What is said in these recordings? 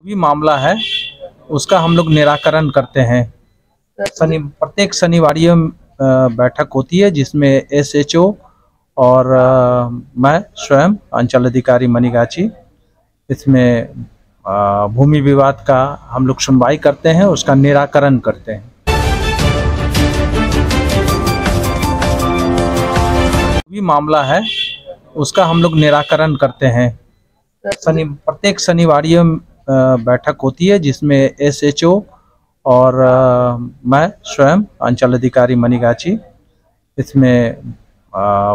भी मामला है उसका हम लोग निराकरण करते हैं। प्रत्येक शनिवार बैठक होती है जिसमें SHO और मैं स्वयं अंचल अधिकारी मनीगाछी इसमें भूमि विवाद का हम लोग सुनवाई करते हैं, उसका निराकरण करते हैं। भी मामला है उसका हम लोग निराकरण करते हैं। प्रत्येक शनिवार बैठक होती है जिसमें SHO और मैं स्वयं अंचल अधिकारी मनीगाछी इसमें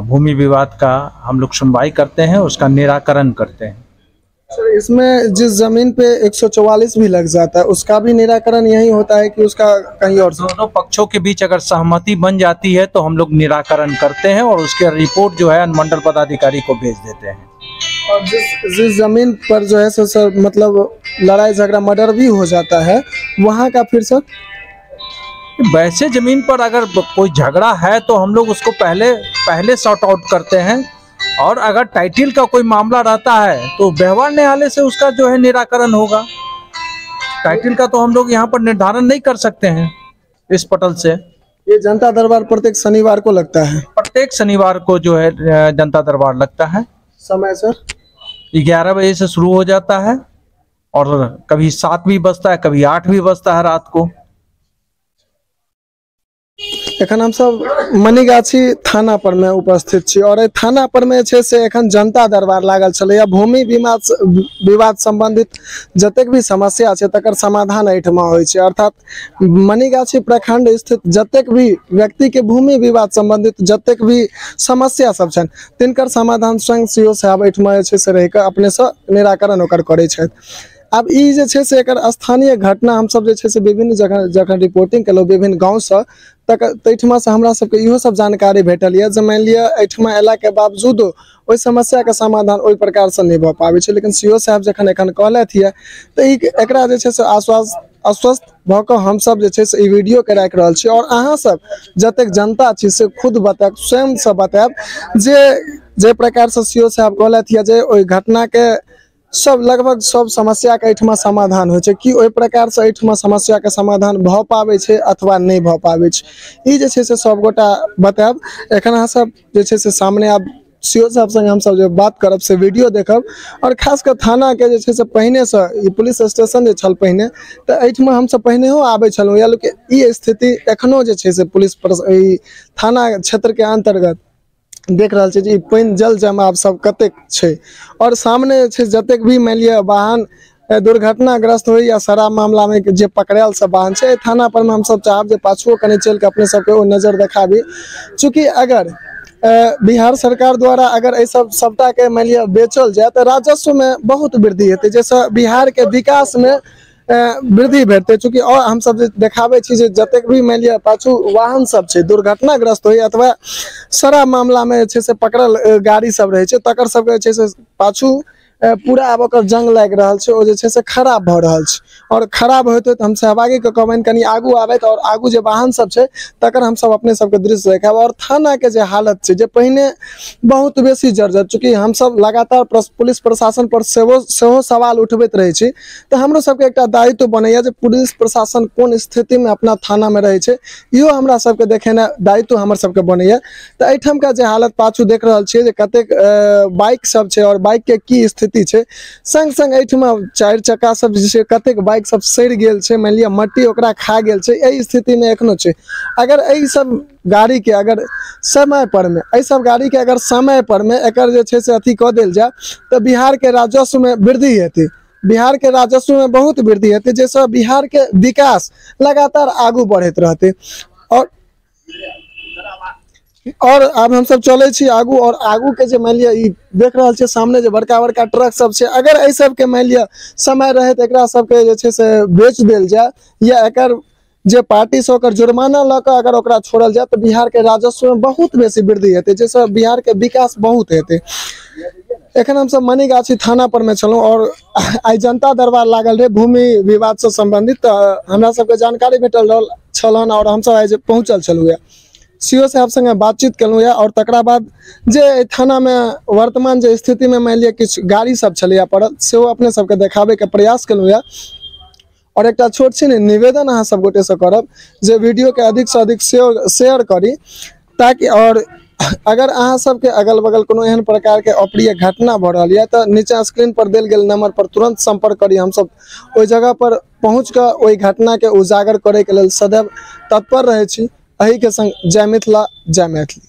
भूमि विवाद का हम लोग सुनवाई करते हैं, उसका निराकरण करते हैं। सर, इसमें जिस जमीन पे 144 भी लग जाता है उसका भी निराकरण यही होता है कि उसका कहीं और? दोनों पक्षों के बीच अगर सहमति बन जाती है तो हम लोग निराकरण करते हैं और उसके रिपोर्ट जो है अनुमंडल पदाधिकारी को भेज देते हैं। और जिस जमीन पर जो है सो सर मतलब लड़ाई झगड़ा मर्डर भी हो जाता है वहाँ का फिर सर? वैसे जमीन पर अगर कोई झगड़ा है तो हम लोग उसको पहले सॉर्ट आउट करते हैं और अगर टाइटल का कोई मामला रहता है तो व्यवहार न्यायालय से उसका जो है निराकरण होगा। टाइटल का तो हम लोग यहाँ पर निर्धारण नहीं कर सकते हैं इस पटल से। ये जनता दरबार प्रत्येक शनिवार को लगता है? प्रत्येक शनिवार को जो है जनता दरबार लगता है। समय सर 11 बजे से शुरू हो जाता है और कभी 7 भी बजता है, कभी 8 भी बजता है रात को। एखन हम सब मनीगाछी थाना पर में उपस्थित छी और थाना पर में जे से एखन जनता दरबार लागल छलै। भूमि विवाद संबंधित जतेक भी समस्या छै तकर समाधान एहिठमा होइ छै। अर्थात मनीगाछी प्रखंड स्थित जतेक भी व्यक्ति के भूमि विवाद संबंधित जतेक भी समस्या सब छनि तिनकर समाधान स्वयं CO साहब एहिठमा जे छै से रहि कऽ अपने से निराकरण ओकर करै छथि। आब ई जे छै से एकर स्थानीय घटना हमसब जे छै से विभिन्न जगह जखन रिपोर्टिंग केलहुँ विभिन्न गाँवसँ तहिठमा से हमरा सबके इहो सब जानकारी भेटल यऽ जे मानि लिअ एहिठमा अयलाके बावजूदो ओहि समस्याके समाधान ओहि प्रकारसँ नहि भऽ पाबै छै। लेकिन CO साहब जखन एखन कहलथि यऽ तऽ ई एकरा जे छै से आश्वस्त भऽ कऽ हमसब जे छै से ई वीडियोके राखि रहल छी और अहाँ सब जतेक जनता छी से खुद बतायब, स्वयंसँ बतायब जे जाहि प्रकारसँ CO साहब कहलथि यऽ जे ओहि घटनाके सब लगभग सब समस्या के एहिठमा समाधान होइ छै, कि ओहि प्रकार से एहिठमा समस्या के समाधान भऽ पाबै छै अथवा नहि भऽ पाबै छै, ई जे छै से सबगोटा बतायब। एखन अहाँ सब जे छै से सामने आब CO साहब संगे हमसब जे बात करब से वीडियो देखब और खास कऽ थाना के जे छै से पहिने से ई पुलिस स्टेशन जे छल पहिने तऽ एहिठमा हमसब पहिनेहो आबै छलहुँ या लेकिन ई स्थिति एखनो जे छै से पुलिस ई थाना क्षेत्र के अंतर्गत देख रहल छी जे ई पानि जल जमाव सब कतेक छै और सामने जे छै जतेक भी मानि लिअ वाहन दुर्घटनाग्रस्त होइ या शराब मामला में जे पकड़ायल सब वाहन छै थाना पर में हमसब चाहब जे पाछुओ कनि चलि के अपने सबके ओ नजर देखाबी। चूँकि अगर बिहार सरकार द्वारा अगर एहि सब सबटा के मानि लिअ बेचल जाय तऽ राजस्व में बहुत वृद्धि हेतै, जाहिसँ बिहार के विकास में वृद्धि भेटतै। चूँकि और हमसब जे देखाबै छी जे जतेक भी मानि लिअ पाछू वाहन सब छै दुर्घटनाग्रस्त होइ अथवा शराब मामला में जे छै से पकड़ल गाड़ी सब रहै छै तकर सबके जे छै से पाछू पूरा आब ओकर जंग लागि रहल छै, ओ जे छै से खराब भऽ रहल छै और खराब होइत होइत हम सहभागीके कहबनि कनि आगू आबथि और आगू जे वाहन सब छै तकर हमसब अपने सबके दृश्य देखायब। और थानाके जे हालत छै जे पहिने बहुत बेसी जर्जर, चूँकि हमसब लगातार पुलिस प्रशासन पर सेहो सवाल उठबैत रहै छी तऽ हमरो सबके एकटा दायित्व बनैया जे पुलिस प्रशासन कोन स्थितिमे अपना थानामे रहै छै इहो हमरा सबके देखेनाइ दायित्व हमर सबके बनैया। तऽ एहिठामका जे हालत पाछू देख रहल छियै जे कतेक बाइक सब छै और बाइकके की स्थिति छै, संग संग एहिठमा चारि चक्का सब जे छै कतेक बाइक सब सड़ि गेल छै, मानि लिअ मट्टी ओकरा खा गेल छै, एहि स्थितिमे एखनो छै। अगर एहि सब गाड़ी के अगर समय पर में एहि सब गाड़ी के अगर समय पर में एकर जे छै से अथी कऽ देल जाय तऽ बिहार के राजस्व में वृद्धि हेतै, बिहार के राजस्व में बहुत वृद्धि हेतै, जाहिसँ बिहार के विकास लगातार आगू बढ़ैत रहतै। और आब हमसब चलै छी आगू और आगू के जे मानि लिअ ई देख रहल छियै सामने जे बड़का बड़का ट्रक सब छै, अगर एहि सबके मानि लिअ समय रहैत एकरा सबके जे छै से बेच देल जाय या एकर जे पार्टी से ओकर जुर्माना लऽ कऽ अगर ओकरा छोड़ल जाय तऽ बिहार के राजस्व में बहुत बेसी वृद्धि हेतै, जाहिसँ बिहार के विकास बहुत हेतै। एखन हमसब मनीगाछी थाना पर में छलहुँ और आइ जनता दरबार लागल रहै भूमि विवाद से संबंधित, तऽ हमरा सबके जानकारी भेटल रहल छलन और हमसब आइ जे पहुँचल छलहुँ। सीओ साहब संगे बातचीत केलहुँ यऽ और तकरा बाद जे एहि थानामे वर्तमान जे स्थितिमे मानि लिअ किछु गाड़ी सब छलैया पड़ल, सेहो अपने सबके देखाबैके प्रयास केलहुँ यऽ। और एकटा छोट छिन निवेदन अहाँ सब गोटेसँ करब जे वीडियोके अधिकसँ अधिक शेयर करी, ताकि और अगर अहाँ सबके अगल बगल कोनो एहन प्रकार के अप्रिय घटना भऽ रहल यऽ तऽ नीचा स्क्रीन पर देल गेल नंबर पर तुरंत संपर्क करी। हमसब ओहि जगह पर पहुँच कऽ ओहि घटना के उजागर करैके लेल सदैव तत्पर रहै छी। एही के संग जय मिथिला, जय मैथिली।